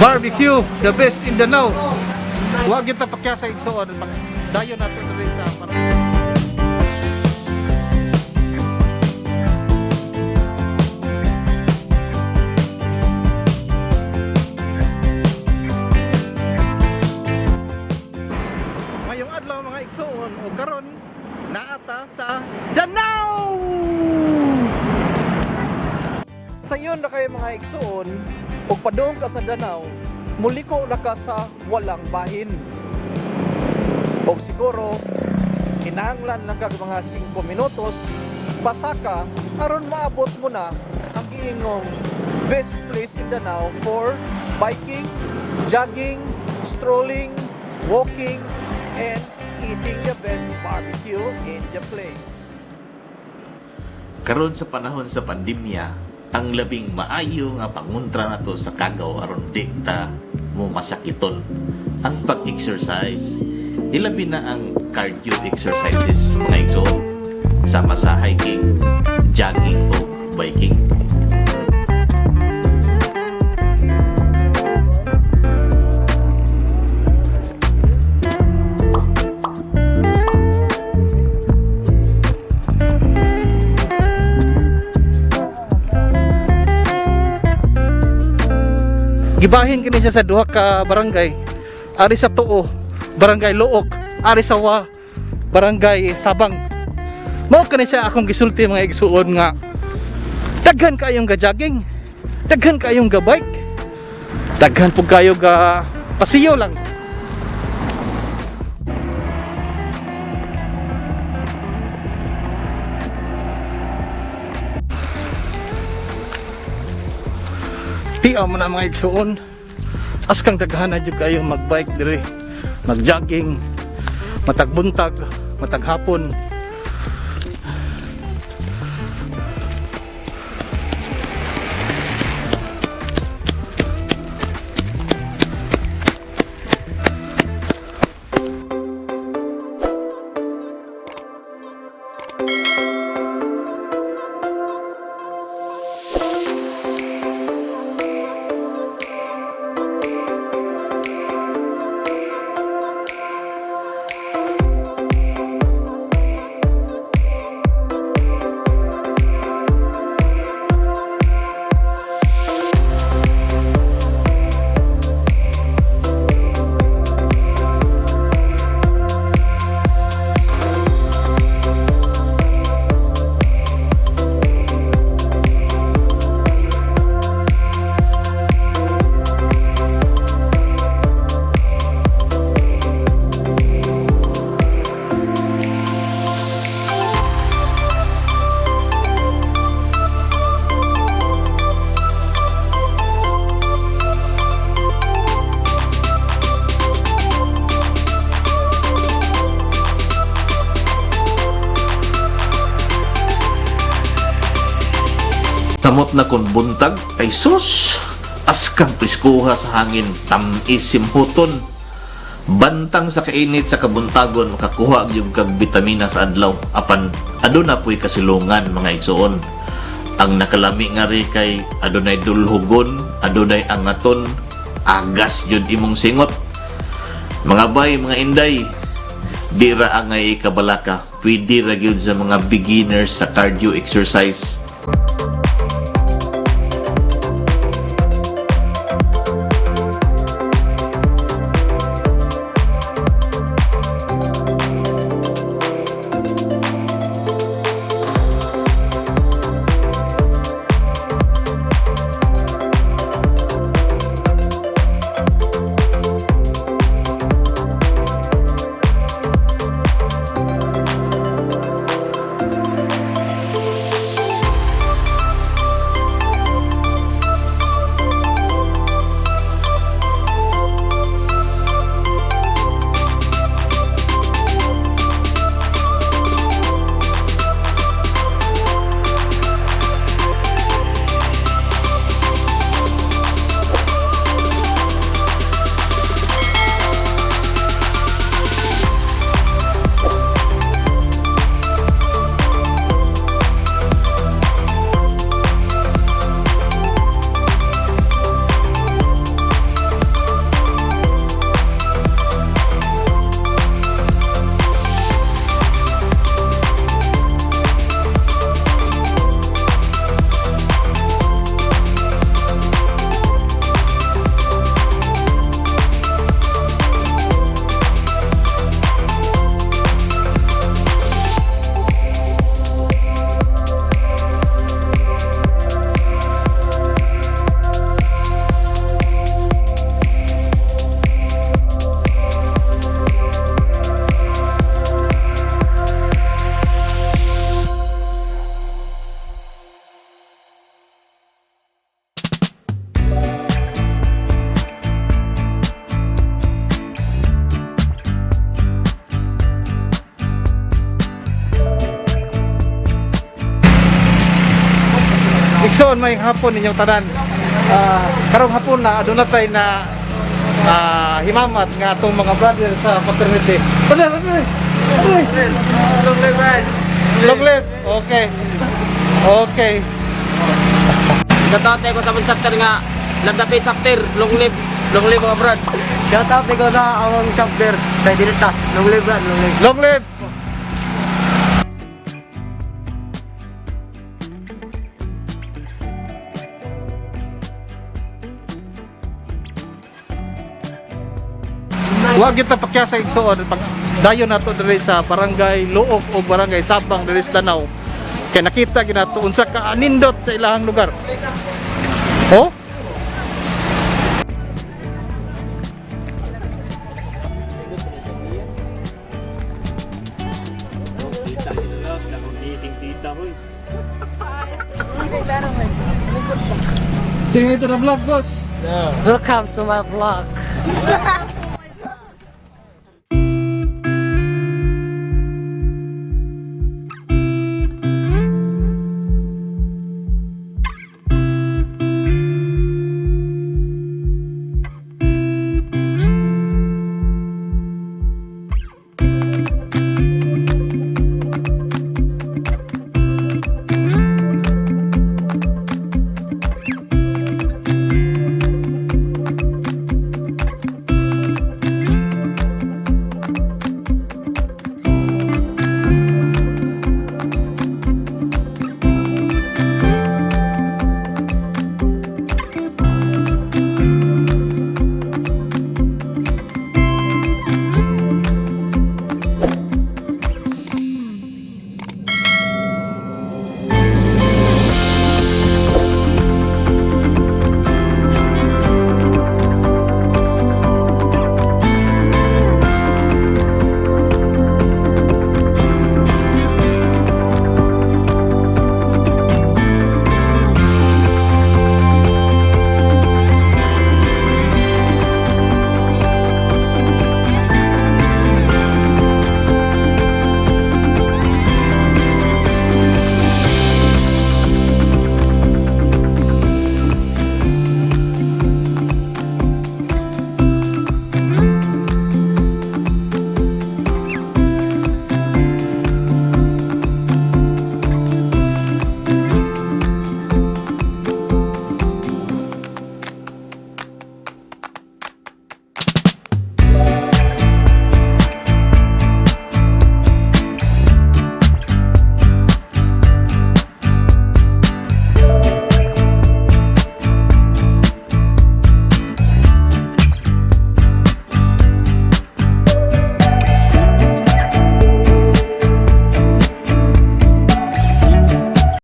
Barbecue, the best in the know. Wa kita pakya sa igsoon. Dayon nato diri sa Ngayong adlaw, mga igsoon, o karon naata sa Danao. Sayon na kayo, mga igsuon, ug padung ka sa Danao, muliko na ka sa walang bahin. Og siguro kinahanglan lang kag mga 5 minutos pasaka aron maabot mo na ang giingong best place in Danao for biking, jogging, strolling, walking, and eating the best barbecue in the place. Karon sa panahon sa pandemya, ang labing maayo nga panguntra nato sa kagaw aron di ta mo masakiton ang pag-exercise. Ilabi na ang cardio exercises, mga igsoon, sama sa hiking, jogging o biking. Gibahin kini siya sa duha ka barangay. Ari sa Tuo, Barangay Looc, ari sa Wa, Barangay Sabang. Mao kani siya akong gisulti, mga igsuon, nga daghan kayong ga-jogging, daghan kayong ga-bike, daghan pug kayo ga pasiyo lang. Tiaw mo na, mga igsuon. Askang daghan na jud kayo magbike dire, magjogging, matag buntag, matag hapon. Samot na kun buntag kay sus, askang priskuha sa hangin, tamis simhuton. Bantang sa kainit sa kabuntagon, makakuha gyud kag bitamina sa adlaw, apan aduna puy kasilungan, mga igsoon. Ang nakalami nga ri kay adunay dulhugon, adunay angaton, agas jud imong singot. Mga bay, mga inday, di ra angay kabalaka, pwede ra gyud sa mga beginners sa cardio exercise. Igsoon, may hapon ninyong tanan. Karong hapon na aduna tay na himamat nga atong mga brother sa fraternity. Brother, brother. Brother. Long live, man. Long live. Okay. Okay. Shout out ko sa among chapter nga Love the chapter, long live mga brad. Shout out ko sa among chapter sa Delta. Long live, brad, long live. Long live. Wa kita pakya sa igsoon pag dayon nato diri sa Barangay Luok o Barangay Sabang diri sa Danau. Kay nakita ginato unsa ka anindot sa ilahang lugar. Oh? Sing ito na vlog, boss. Welcome to my vlog.